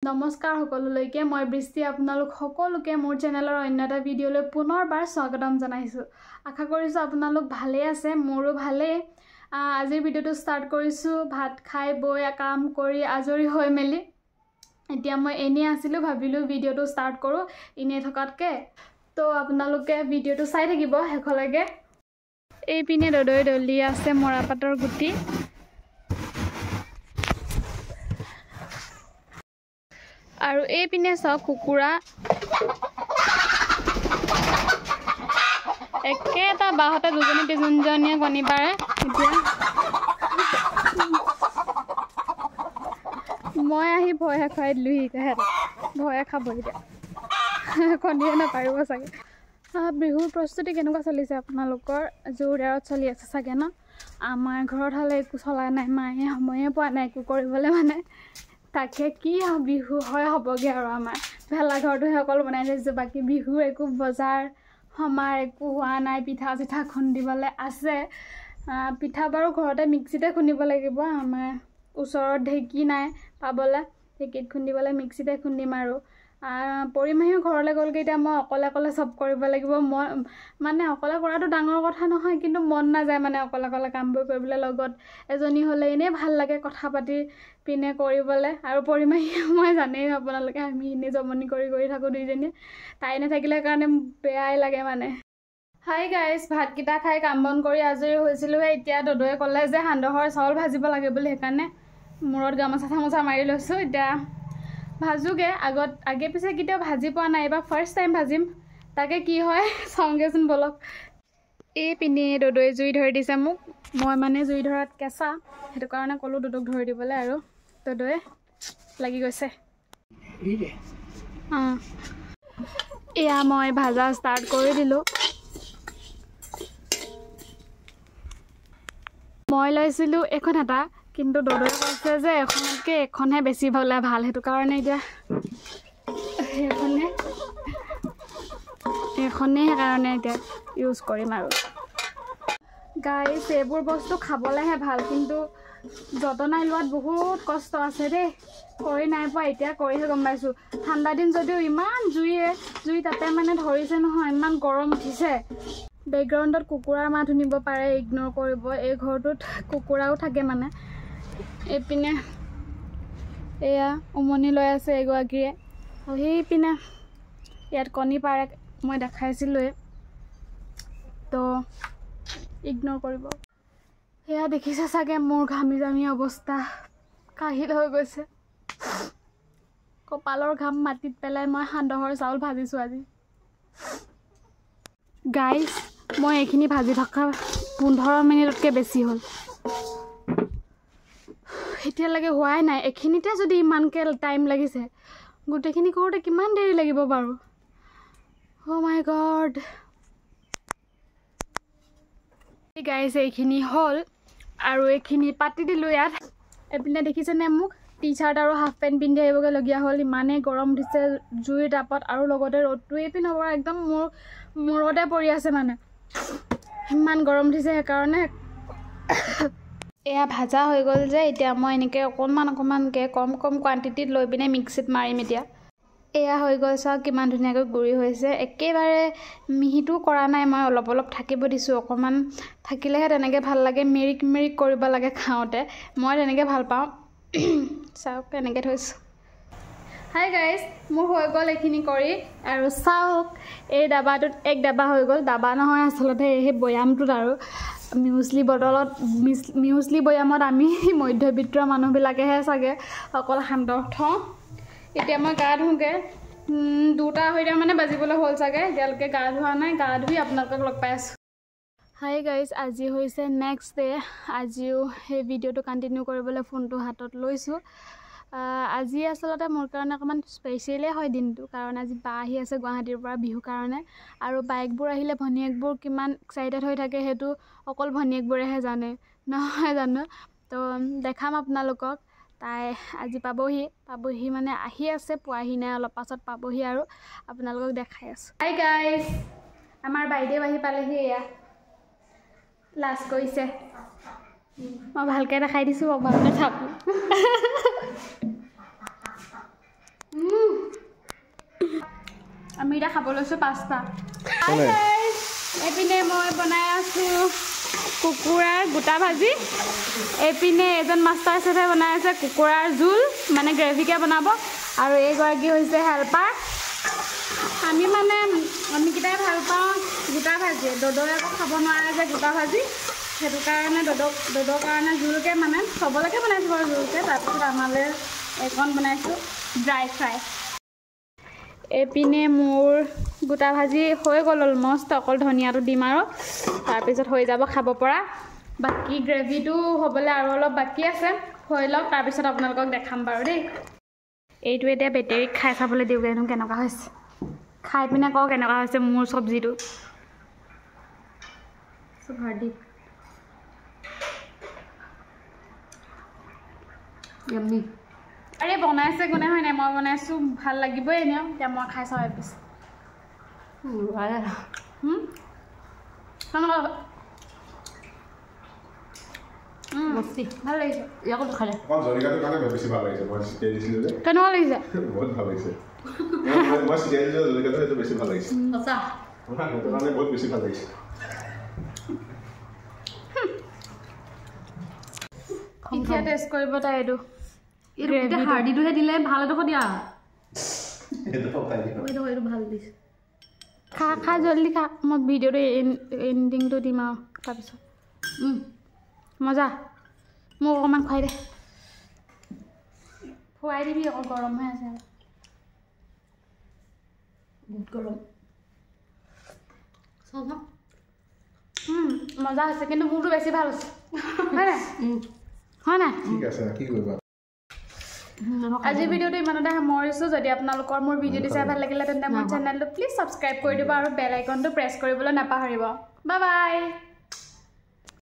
নমস্কাৰ সকলোলৈকে, মই বৃষ্টি আপোনালোক সকলোকে মোৰ চেনেলৰ অন্য এটা ভিডিঅ'লৈ পুনৰবাৰ স্বাগতম জনাইছোঁ। আশা কৰিছোঁ আপোনালোক ভালেই আছে, মোৰো ভালেই। আজিৰ ভিডিঅ'টো ষ্টাৰ্ট কৰিছোঁ ভাত খাই বৈ কাম কৰি আজৰি হৈ মেলি। এতিয়া মই এনেই আছিলোঁ, ভাবিলোঁ ভিডিঅ'টো ষ্টাৰ্ট কৰোঁ এনেই থকাতকৈ। তো আপোনালোকে ভিডিঅ'টো চাই থাকিব শেষলৈকে। এইপিনে দদৈ দলি আছে মৰাপাটৰ গুটি। আৰু এইপিনে চাওক কুকুৰা একেটা বাঁহতে দুজনী তিনিজনীয়ে কণী পাৰে। এতিয়া মই আহি ভয়ে খুৱাই দিলোহি, তেহেঁতক ভয়ে খাব, এতিয়া কণীয়ে নাপাৰিব চাগে। বিহুৰ প্ৰস্তুতি কেনেকুৱা চলিছে আপোনালোকৰ? জোৰদাৰত চলি আছে চাগে ন? আমাৰ ঘৰত হ'লে একো চলা নাই, মায়ে সময়ে পোৱা নাই একো কৰিবলৈ, মানে তাকে কি বিহু হয় হ'বগৈ আৰু। আমাৰ ভেলাঘৰটোহে অকল বনাই থৈছোঁ, বাকী বিহু একো বজাৰ সমাৰ একো হোৱা নাই। পিঠা চিঠা খুন্দিবলৈ আছে, পিঠা বাৰু ঘৰতে মিক্সিতে খুন্দিব লাগিব, আমাৰ ওচৰত ঢেঁকী নাই পাবলৈ, ঢেঁকীত খুন্দিবলৈ মিক্সিতে খুন্দিম আৰু। পৰিমাহীও ঘৰলৈ গ'লগৈ, এতিয়া মই অকলে অকলে চব কৰিব লাগিব। মই মানে অকলে কৰাটো ডাঙৰ কথা নহয়, কিন্তু মন নাযায় মানে অকলে অকলে কামবোৰ কৰিবলৈ। লগত এজনী হ'লে এনেই ভাল লাগে কথা পাতি পিনে কৰিবলৈ। আৰু পৰিমাহী মই জানেই আপোনালোকে, আমি এনেই জমনি কৰি কৰি থাকোঁ দুইজনীয়ে, তাই নাথাকিলে কাৰণে বেয়াই লাগে মানে। হাই গাইজ, ভাতকেইটা খাই কাম বন কৰি আজৰি হৈছিলোঁহে। এতিয়া দদৈয়ে ক'লে যে সান্দহৰ চাউল ভাজিব লাগে বুলি, সেইকাৰণে মূৰত গামোচা চামোচা মাৰি লৈছোঁ। এতিয়া ভাজোগৈ। আগত আগে পিছে কেতিয়াও ভাজি পোৱা নাই, এইবাৰ ফাৰ্ষ্ট টাইম ভাজিম, তাকে কি হয় চাওঁগৈচোন ব'লক। এইপিনে দদৈ জুই ধৰি দিছে মোক, মই মানে জুই ধৰাত কেঁচা, সেইটো কাৰণে ক'লোঁ দদৈক ধৰি দিবলৈ, আৰু দদৈ লাগি গৈছে। অঁ, এয়া মই ভাজা ষ্টাৰ্ট কৰি দিলোঁ। মই লৈছিলোঁ এইখন এটা, কিন্তু দদৈ কৈছে যে এখনতকৈ এখনহে বেছি বোলে ভাল, সেইটো কাৰণে এতিয়া সেইখনেই সেইকাৰণে এতিয়া ইউজ কৰিম আৰু। গাইজ, এইবোৰ বস্তু খাবলৈহে ভাল, কিন্তু যতনাই লোৱাত বহুত কষ্ট আছে দেই। কৰি নাই পোৱা, এতিয়া কৰিহে গম পাইছোঁ। ঠাণ্ডা দিন যদিও ইমান জুই তাতে মানে ধৰিছে নহয়, ইমান গৰম উঠিছে। বেকগ্ৰাউণ্ডত কুকুৰাৰ মাত শুনিব পাৰে, ইগন'ৰ কৰিব। এই ঘৰটোত কুকুৰাও থাকে মানে। এইপিনে এয়া উমনি লৈ আছে এগৰাকীয়ে, আৰু সেইপিনে ইয়াত কণী পাৰে, মই দেখাইছিলোঁৱে, তো ইগন'ৰ কৰিব। সেয়া দেখিছে চাগে মোৰ ঘামি জামি অৱস্থা কাহিল হৈ গৈছে। কপালৰ ঘাম মাটিত পেলাই মই সান্দহৰ চাউল ভাজিছোঁ আজি। গাইজ, মই এইখিনি ভাজি থকা 15 মিনিটতকৈ বেছি হ'ল, এতিয়ালৈকে হোৱাই নাই। এইখিনিতে যদি ইমানকৈ টাইম লাগিছে, গোটেইখিনি কৰোঁতে কিমান দেৰি লাগিব বাৰু? অ' মাই গড। গাইজ, এইখিনি হ'ল আৰু এইখিনি পাতি দিলোঁ ইয়াত। এইপিনে দেখিছেনে মোক টি চাৰ্ট আৰু হাফ পেণ্ট পিন্ধি আহিবগৈ লগীয়া হ'ল, ইমানেই গৰম উঠিছে জুইৰ তাপত, আৰু লগতে ৰ'দটো এইপিনৰ পৰা একদম মোৰ মূৰতে পৰি আছে, মানে ইমান গৰম উঠিছে সেইকাৰণে। এয়া ভাজা হৈ গ'ল যে, এতিয়া মই এনেকৈ অকণমান অকণমানকৈ কম কম কোৱাণ্টিটিত লৈ পিনে মিক্সিত মাৰিম। এতিয়া এয়া হৈ গ'ল, চাওক কিমান ধুনীয়াকৈ গুড়ি হৈছে। একেবাৰে মিহিটো কৰা নাই মই, অলপ অলপ থাকিব দিছোঁ, অকণমান থাকিলেহে তেনেকৈ ভাল লাগে, মিৰিক মিৰিক কৰিব লাগে খাওঁতে, মই তেনেকৈ ভাল পাওঁ। চাওক এনেকৈ থৈছোঁ। হাই গাইজ, মোৰ হৈ গ'ল এইখিনি কৰি। আৰু চাওক এই ডাবাটোত এক ডাবা হৈ গ'ল, ডাবা নহয় আচলতে সেই বৈয়ামটোত আৰু মিউচলি বটলত, মিউচলি বৈয়ামত আমি মধ্যবিত্ত মানুহবিলাকেহে চাগে অকল সান্দহ থওঁ। এতিয়া মই গা ধোওঁগৈ, 2-2.5 মানে বাজিবলৈ হ'ল চাগে, এতিয়ালৈকে গা ধোৱা নাই। গা ধুই আপোনালোকক লগ পাই আছোঁ। হাই গাইজ, আজি হৈছে নেক্সট ডে। আজিও সেই ভিডিঅ'টো কণ্টিনিউ কৰিবলৈ ফোনটো হাতত লৈছোঁ। আজি আচলতে মোৰ কাৰণে অকণমান স্পেচিয়েলেই হয় দিনটো, কাৰণ আজি বা আহি আছে গুৱাহাটীৰ পৰা বিহুৰ কাৰণে। আৰু বাইকবোৰ আহিলে ভনীয়েকবোৰ কিমান এক্সাইটেড হৈ থাকে সেইটো অকল ভনীয়েকবোৰেহে জানে, নহয় জানো? তো দেখাম আপোনালোকক। তাই আজি পাবহি মানে আহি আছে, পোৱাহি নাই, অলপ পাছত পাবহি আৰু আপোনালোকক দেখাই আছোঁ। হাই গাইজ, আমাৰ বাইদেউ আহি পালেহি, এয়া লাজ কৰিছে, মই ভালকৈ দেখাই দিছোঁ, ভালকৈ চাব। আমি এতিয়া খাব লৈছোঁ পাস্তা। এইপিনে মই বনাই আছোঁ কুকুৰাৰ গোটা ভাজি, এইপিনে এজন মাষ্টাৰ চেফে বনাই আছে কুকুৰাৰ জোল, মানে গ্ৰেভিকে বনাব, আৰু এইগৰাকী হৈছে হেল্পাৰ। আমি মানে আমিকেইটাই ভাল পাওঁ গোটা ভাজি, দদই আকৌ খাব নোৱাৰে যে গোটা ভাজি, সেইটো কাৰণে দদৰ কাৰণে জোলকৈ মানে চবলৈকে বনাইছোঁ বাৰু জোলকৈ। তাৰপিছত আমালৈ এইকণ বনাইছোঁ ড্ৰাই ফ্ৰাই। এইপিনে মোৰ গোটা ভাজি হৈ গ'ল অলমষ্ট, অকল ধনিয়াটো দিম আৰু তাৰপিছত হৈ যাব খাব পৰা। বাকী গ্ৰেভিটো হ'বলৈ আৰু অলপ বাকী আছে, হৈ লওক তাৰপিছত আপোনালোকক দেখাম বাৰু দেই। এইটো এতিয়া বেটেৰীক খাই চাবলৈ দিওঁগৈ কেনেকুৱা হৈছে, খাই পিনে কওঁ কেনেকুৱা হৈছে মোৰ চব্জিটো। আৰে বনাইছে কোনে হয় নাই, মই বনাইছোঁ, ভাল লাগিবই এনেও। এতিয়া মই খাই চাওঁ এপিচ। ভাল লাগিছে, কেনেকুৱা লাগিছে? এতিয়া টেষ্ট কৰিব তাই এইটো হাৰ্ডিটোহে দিলে ভাল এডোখৰ দিয়া, এইটো ভাল দিছে। খা খা জল্দি খা, মই ভিডিঅ'টো এণ্ডিংটো দিম আৰু তাৰপিছত। মজা, মোক অকণমান খুৱাই দে, খুৱাই দিবি আকৌ, গৰম হৈ আছে বহুত গৰম। মজা হৈছে, কিন্তু মোৰটো বেছি ভাল হৈছে, হয় নাই? হয় নাই? ঠিক আছে, কি কৰিবা। আজিৰ ভিডিঅ'টো ইমানতে সামৰিছোঁ। যদি আপোনালোকৰ মোৰ ভিডিঅ'টো চাই ভাল লাগিলে তেন্তে মোৰ চেনেলটো প্লিজ ছাবস্ক্ৰাইব কৰি দিব আৰু বেল আইকনটো প্ৰেছ কৰিবলৈ নাপাহৰিব। Bye bye.